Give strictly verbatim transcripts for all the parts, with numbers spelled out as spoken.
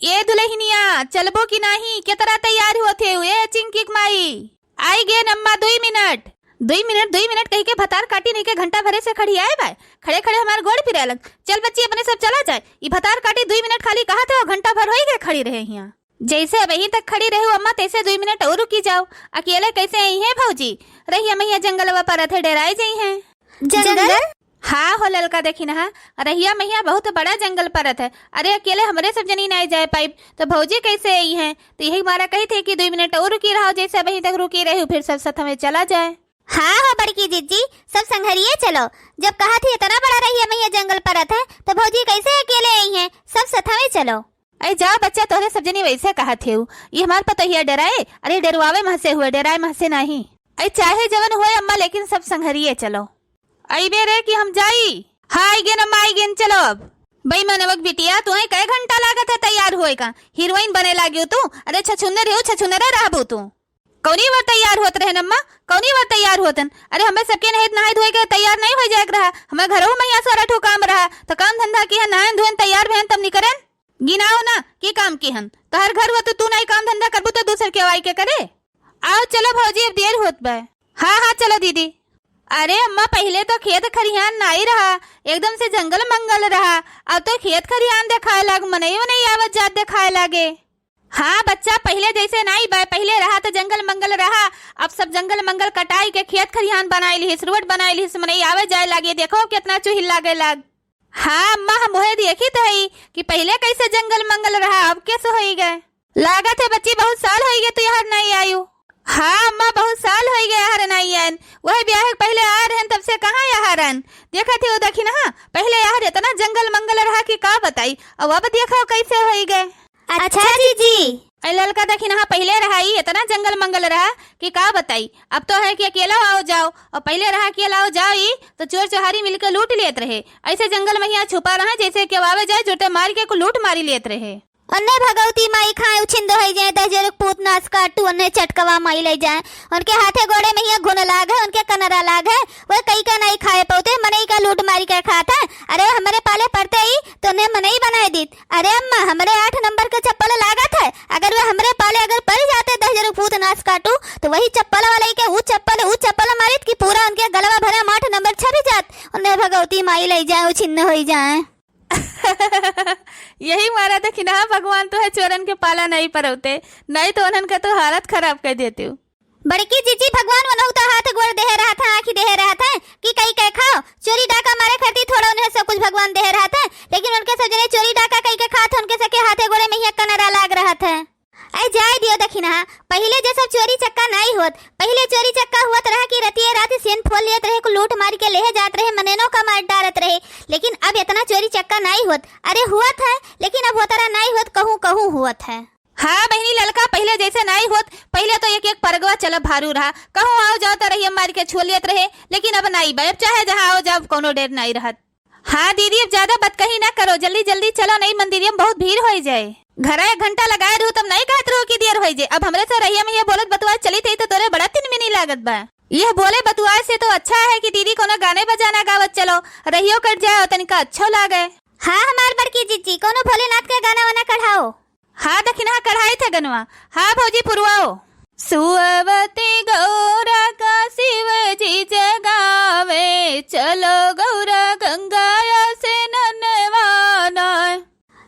ए दुलहिनिया, चलबो कि नाहीं? केतरा तैयार होत हेउ? ए चिंकी के माई, आइ गेन अम्मा, दुइ मिनट। दुइ मिनट, दुइ मिनट कहिके भतार काटी नहीं के घंटा भरे से खड़ी आए बाय। खड़े खड़े हमार गोड़ पिराए लग। चल बच्ची, अपने सब चला जाए। ई भतार काटी दुइ मिनट खाली कहत है, घंटा भर होई गए खड़ी रहे हियाँ। जैसे अबहीं तक खड़ी रहेउ अम्मा, तैसे दुइ मिनट और रुकी जाओ। अकेले कैसे अइहें भौजी? रहिया महिया जंगलवा परत है, डेराए जइहें। जंगल? हाँ हो ललका, देखिनहा, रहिया महिया बहुत बड़ा जंगल परत है। अरे अकेले हमरे सब जनी नाहीं जाए पाइब, तो भौजी कैसे अइहें? तो यही मारा कहित है कि दुइ मिनट और रुकी रहो, जैसे अबहीं तक रुकी रहेउ, फिर सब सथवे चला जाए। हाँ हो बड़की जिज्जी, सब संघरिये चलो। जब कहत ही इतना बड़ा रहिया महिया जंगल परत है, तो भौजी कैसे अकेले अइहें? सब सथवे चलो। अरे जा बच्चा, तोहरे सब जनी वैसे कहत हेउ। ई हमार पतोहिया डेराए? अरे डेरवावे महसे हुए, डेराए महसे नाहीं। अरे चाहे जवन होए अम्मा, लेकिन सब संघरिये चलो। अइबे रे कि हम जाई? हाँ, आइ गेन अम्मा, आइ गेन, चलो अब। बेईमानवा के बिटिया, तुहैं कै घंटा लागत है तैयार होए का? हीरोइन बने लागिउ तू? अरे छछुन्नर हेउ, छछुन्नरे रहबू तू। कौनी बार तैयार होत रहेन अम्मा, कौनी बार तैयार होतन? अरे हमें सबके नहाए, नहाए धोए के तैयार नाहीं होइ जाए के रहा, हमें घरहू महिया सारा ठो काम रहा, तो काम धंधा किहन, नहाएन धोएन, तैयार भएन तब निकरेन। गिनाओ ना, के काम किहन? तोहर घर हुआ तो तू नाहीं काम धंधा करबू तो दूसर के आइ के करे? आओ चलो भौजी, अब देर होत बा। हाँ, हाँ, चलो दीदी। अरे अम्मा, पहिले तो खेत खरिहान नाहीं रहा, एकदम से जंगल मंगल रहा। अब तो खेत खरिहान देखाए लाग, मनई वनई आवत जात देखाए लागे। हाँ बच्चा, पहिले जैसे नाहीं बा, पहिले रहा तो जंगल मंगल रहा, अब सब जंगल मंगल कटाइ के खेत खरिहान बनाइ लिहिस, रोड बनाइ लिहिस, मनई आवे जाए लागे। देखो केतना चुहिल लागे लाग। हाँ अम्मा, हम उहे देखित हई कि पहिले कैसे जंगल मंगल रहा, अब कैसे होई गए। लागत है बच्ची, बहुत साल होई गए तू यहाँ नाहीं आयु। हाँ अम्मा, बहुत साल होई गए यहाँ नाहीं आयन। वह ब्याह के पहिले आ रहन, तब से कहाँ यहाँ रहन। देखत ही वो दखिनहा, पहिले यहाँ इतना जंगल मंगल रहा कि का बताई, अब अब देखो कैसे होई गए। अच्छा जीजी। ऐ ललका दखिनहा, पहिले रहा ई इतना जंगल मंगल रहा कि का बताई। अब तो है कि अकेला आओ जाओ, और पहिले रहा अकेला आओ जाओ ई तो चोर चोहारी मिलके लूट लेत रहे। ऐसे जंगल महिया छुपा रहा, जैसे केउ आवे जाए जुटे मार के को लूट मारी लेत रहे। ओन्ने भगवती माई खाए उछिंद होइ जाए, दहिजरक पूत नास काटू, ओन्ने चटकवा माई लइ जाए। उनके हाथे गोड़े महिया घुन लाग है, उनके कनरा लाग है, वह कई का नाहीं खाए पउते, मनई का लूट मारी के खात है। अरे हमरे पाले परते ही तो उन्हें मनई बनाए दीत। अरे अम्मा, हमरे आठ नंबर के चप्पल लागत है, अगर वह हमरे पाले अगर परि जाते दहिजरक पूत नास काटू, तो वही चप्पल वाले के ऊ चप्पल, ऊ चप्पल मारित कि पूरा उनके गलवा भरे आठ नंबर छपि जात। उन्हें भगवती माई लइ जाए, उछिन्न होइ जाए। यही मारा दखिनहा भगवान तोहे चोरन के पाला नाहीं परउते, नाहीं तो उन्हन के तो हालत खराब कर देते। बड़की जीजी, भगवान उन्हू तो हाथ गोड़ देहे रहत है, आँखी देहे रहत है कि कई के खाओ, चोरी डाका मारे खातिर थोड़ा उन्हें सब कुछ भगवान देहे रहत है, लेकिन उनके सब जने चोरी डाका कई के खात, उनके सके हाथे गोड़े महिया कनरा लाग रहत है। ऐ जाए दियो दखिनहा, पहिले जैसा चोरी चक्का नाहीं होत। पहिले चोरी चक्का हुअत रहा कि रतिये रात सेन फोल लेत रहे, को लूट मार के लेहे जात रहे, मनेनो का मार डारत रहे। लेकिन अब इतना चोरी चक्का नाहीं होत। अरे हुअत है, लेकिन अब होतरा नाहीं होत, कहूँ कहूँ हुअत है। हाँ बहिनी ललका, पहिले जैसे नाहीं होत। पहिले तो एक एक परगवा चलब भारू रहा, कहूँ आओ जाओ तो रहिया मार के छोल लेत रहे, लेकिन अब नाहीं बा, अब चाहे जहाँ आओ जाओ, कौनो डेर नाहीं रहत। हाँ दीदी, अब ज्यादा बतकही ना करो, जल्दी जल्दी चलो, नाहीं मंदिरिया में बहुत भीड़ होइ जाए। घरा एक घंटा लगाए रहू तब नाहीं कहत रहू कि देर होइ जाए। अब हमरे से रहिया महिया बोलत बतुआए चलित ही तो तोरे बड़ा तिनमिनी लागत बा। यह बोले बतुआए से तो अच्छा है कि दीदी कौनो गाने बजाना गावत चलो, रहियो कट जाए और तनिका अच्छो लागे। हाँ हमार बड़की जिज्जी, कौनो भोलेनाथ के गाना वाना कढ़ाओ। हाँ दखिनहा, कढ़ाइत है गनवा। हाँ भौजी पुरवाओ। सुअवती गौरा का शिव जी जगावे, चलो गौरा गंगा या से ननवाना।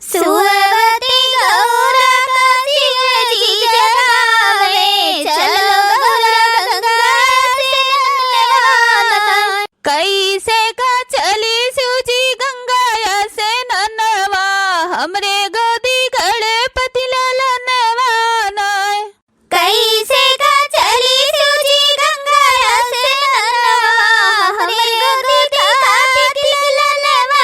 सुअवती गौरा का शिव जी जगावे, चलो गौरा गंगा या से ननवाना। कैसे का चली सूजी गंगा या से ननवा, हमरे गोदी गणपति ललनवा नाय। कैसे का चली सूजी गंगा या से ननवा, हमरे गोदी गणपति ललनवा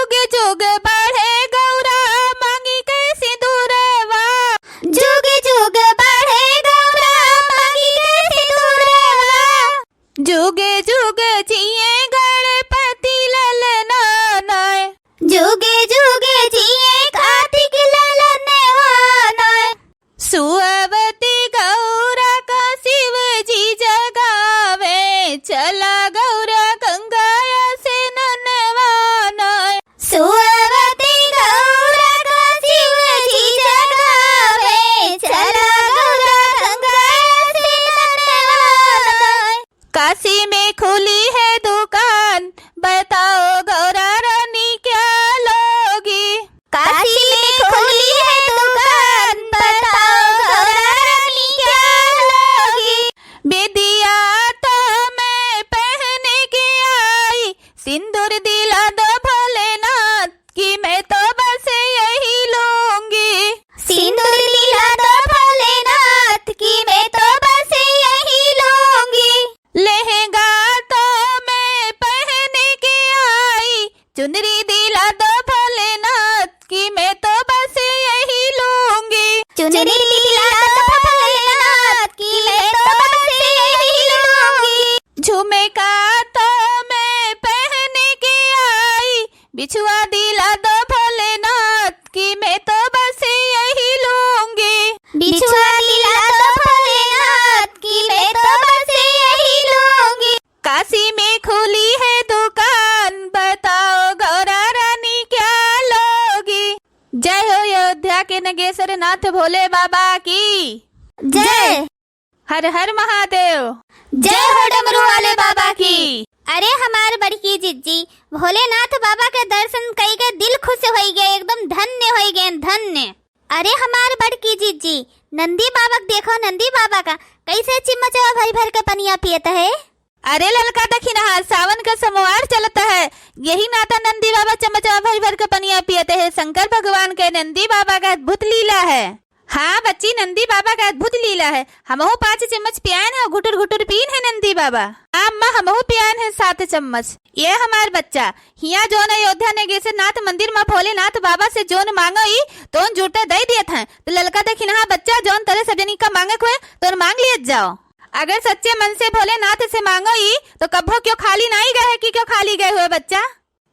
जुग जुग बढ़े गौरा मांगी के सिंदूरवा। जुग जुग बढ़े गौरा मांगी के सिंदूरवा। जुग जुग जिए गणपति ललना नाय। जुग जुग जिए कार्तिक ललनवा नाय। सुअवती गौरा का शिव जी जगावे, चला गौरा गंगा स्नानवा नाय। सुअवती गौरा का शिव जी जगावे, चला गौरा गंगा स्नानवा नाय। काशी में खुली है दुकान, बताओ गौरा रानी क्या लोगी? काशी में खुली है दुकान, बताओ गौरा रानी क्या लोगी? बिंदिया तो मैं पहन के आई, सिंदूर दिला दो भोलेनाथ कि मैं तो बस यही लूंगी। सिंदूर दिला दो भोलेनाथ कि मैं तो बस यही लूंगी। लहंगा तो मैं पहन के आई, चुनरी दिला दो भोलेनाथ कि मैं तो बस यही लूंगी। चुनरी दिला दो भोलेनाथ कि मैं तो बस यही लूंगी। झुमका तो मैं पहन के आई, बिछुआ दिला दो भोलेनाथ कि मैं तो बस यही लूंगी। बिछुआ दिला दो भोलेनाथ कि मैं तो बस यही लूंगी। काशी में खुली है दुकान, बताओ गौरा रानी क्या लोगी? जय हो अयोध्या के नगेश्वर नाथ भोले बाबा की जय। हर हर महादेव। जय हो डमरू वाले बाबा की। अरे हमार बड़की जिज्जी, भोलेनाथ बाबा के दर्शन कई के दिल खुश होई गए, एकदम धन्य होई गए, धन्य। अरे हमार बड़की जिज्जी, नंदी बाबा के देखो, नंदी बाबा का कैसे चिम्मचवा भर भर के पनिया पियत है। अरे ललका दखिनहा, सावन का सोमवार चलत है, यही नाता नंदी बाबा चम्मचवा भर भर के पनिया पियत है। शंकर भगवान के नंदी बाबा का अद्भुत लीला है। हाँ बच्ची, नंदी बाबा का अद्भुत लीला है। हमहू पाँच चम्मच पियान है, घुटुर घुटुर पीन है नंदी बाबा। हाँ अम्मा, हमहू पियान है सात चम्मच। ये हमार बच्चा, हिया जौन अयोध्या नगेश्वर नाथ मंदिर मा भोलेनाथ बाबा से जौन मांगो ई, तौन जुरते दे दियत हैं। तो ललका दखिनहा बच्चा, जौन तरे सब जनी का मांगे के होए, तौन मांग लियत जाओ। अगर सच्चे मन से भोलेनाथ से मांगो ई, तो कभो क्यों खाली नाई गए है कि क्यों खाली गए हुए बच्चा?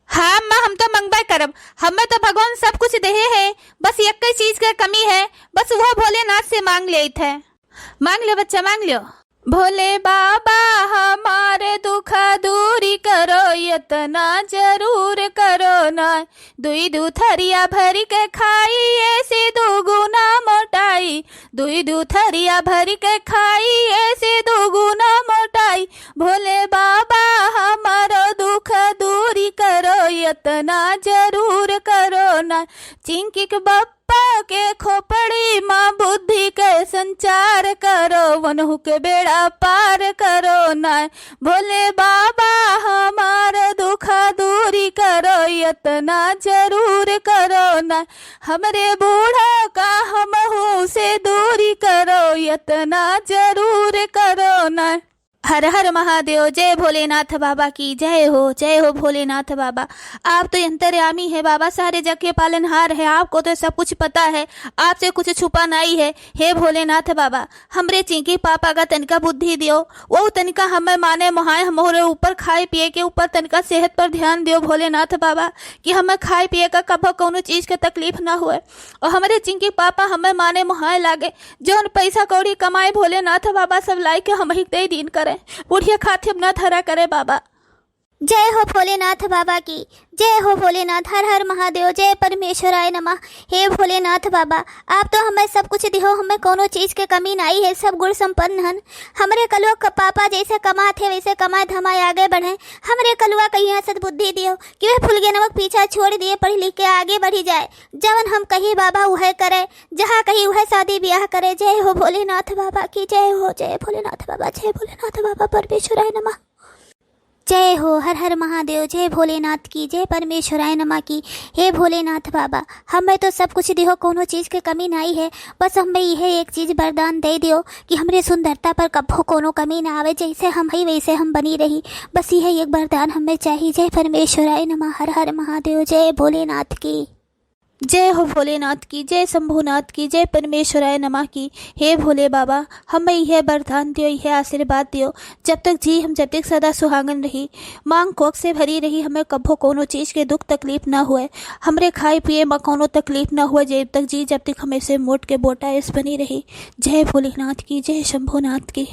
हाँ अम्मा, हम तो मंगबे करब, हमें तो भगवान सब कुछ देहे है, बस एक ही चीज के कमी है, बस वो भोलेनाथ से मांग लेत है। मांग लियो बच्चा, मांग लियो। भोले बाबा हमारे दुख दूरी करो, इतना जरूर करो ना। दुई दू थरिया भर के खाई, ऐसे दो गुना मोटाई। दुई दू थरिया भर के खाई, ऐसे दो गुना मोटाई। भोले बाबा हमारो दुख दूरी करो, इतना जरूर करो ना। चिंकी के बप्पा के खोपड़ी माँ बुद्धि के संचार करो, वनहु के बेड़ा पार करो ना। भोले बाबा हमार दुख दूरी करो, इतना जरूर करो ना। हमरे बूढ़ा का हमहू से दूरी करो, इतना जरूर करो ना। हर हर महादेव, जय भोलेनाथ बाबा की जय हो, जय हो भोलेनाथ बाबा। आप तो अंतर्यामी है बाबा, सारे जग के पालनहार है, आपको तो सब कुछ पता है, आपसे कुछ छुपा नहीं है। हे भोलेनाथ बाबा, हमरे चिंकी पापा का तनिका बुद्धि दियो, वो तनिका हमें माने मोहाए, हमरे ऊपर खाए पिए के ऊपर तनिका सेहत पर ध्यान दियो भोलेनाथ बाबा, कि हमें खाए पिए का कभो कौनो चीज के तकलीफ ना हुए। और हमरे चिंकी पापा हमें माने मोहाए लागे, जौन पैसा कौड़ी कमाए भोलेनाथ बाबा सब लाई के हमही दे दीन करें, बुढ़िया खातिर ना धरा करे बाबा। जय हो भोलेनाथ बाबा की, जय हो भोलेनाथ, हर हर महादेव, जय परमेश्वराय नमः। हे भोलेनाथ बाबा, आप तो हमें सब कुछ दिहो, हमें कौनो चीज के कमी नाई है, सब गुण संपन्न हन। हमरे कलुआ क पापा जैसे कमात है वैसे कमाए धमाए आगे बढ़े। हमरे कलुआ क यहाँ सद्बुद्धि दियो कि वह फुलगेनवा क पीछा छोड़ दिए, पढ़ लिख के आगे बढ़ी जाए। जवन हम कही बाबा उहे करे, जहाँ कही उहे शादी ब्याह करे। जय हो भोलेनाथ बाबा की जय हो, जय भोलेनाथ बाबा, जय भोलेनाथ बाबा, परमेश्वराय नमः। जय हो, हर हर महादेव, जय भोलेनाथ की, जय परमेश्वराय नमः की। हे भोलेनाथ बाबा, हमें तो सब कुछ दिहो, कोनो चीज के कमी नाई है, बस हमें यह एक चीज वरदान दे दियो कि हमरे सुंदरता पर कभो कोनो कमी ना आवे, जैसे हम हई वैसे हम बनी रही, बस यह एक वरदान हमें चाही। जय परमेश्वराय नमः, हर हर महादेव, जय भोलेनाथ की। जय हो भोलेनाथ की, जय शंभुनाथ की, जय परमेश्वराय नमः की। हे भोले बाबा, हमें यह वरदान दियो, यह आशीर्वाद दियो, जब तक जी हम जब तक सदा सुहागन रही, मांग कोख से भरी रही, हमें कभो कोनो चीज के दुख तकलीफ ना हुए, हमरे खाए पिए में कोनो तकलीफ ना हुए, जब तक जी जब तक हमें से मोट के बोटा ऐस बनी रही। जय भोलेनाथ की, जय शंभुनाथ की।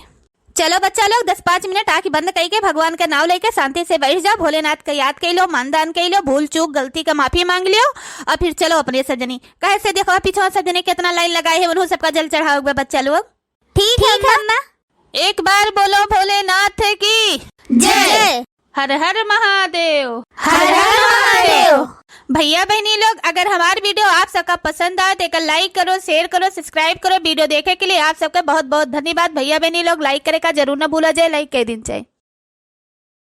चलो बच्चा लोग, दस पाँच मिनट आँख बंद कइके भगवान का नाव लेके शांति से बैठ जाओ, भोलेनाथ का याद कइ लो, मानदान कइ लो, भूल चूक गलती का माफी मांग लियो, और फिर चलो अपने सजनी। कहे से देखो पीछे सजनी कितना लाइन लगाए है, उन्हों सबका जल चढ़ाओ बच्चा लोग। ठीक है अम्मा। एक बार बोलो भोलेनाथ की जय। हर हर महादेव। हर हर महादेव। भैया बहनी लोग, अगर हमार वीडियो आप सबका पसंद आए तो एकर लाइक करो, शेयर करो, सब्सक्राइब करो। वीडियो देखे के लिए आप सबके बहुत बहुत धन्यवाद। भैया बहनी लोग, लाइक करे का जरूर ना भूला जाए, लाइक कर दिन चाहे।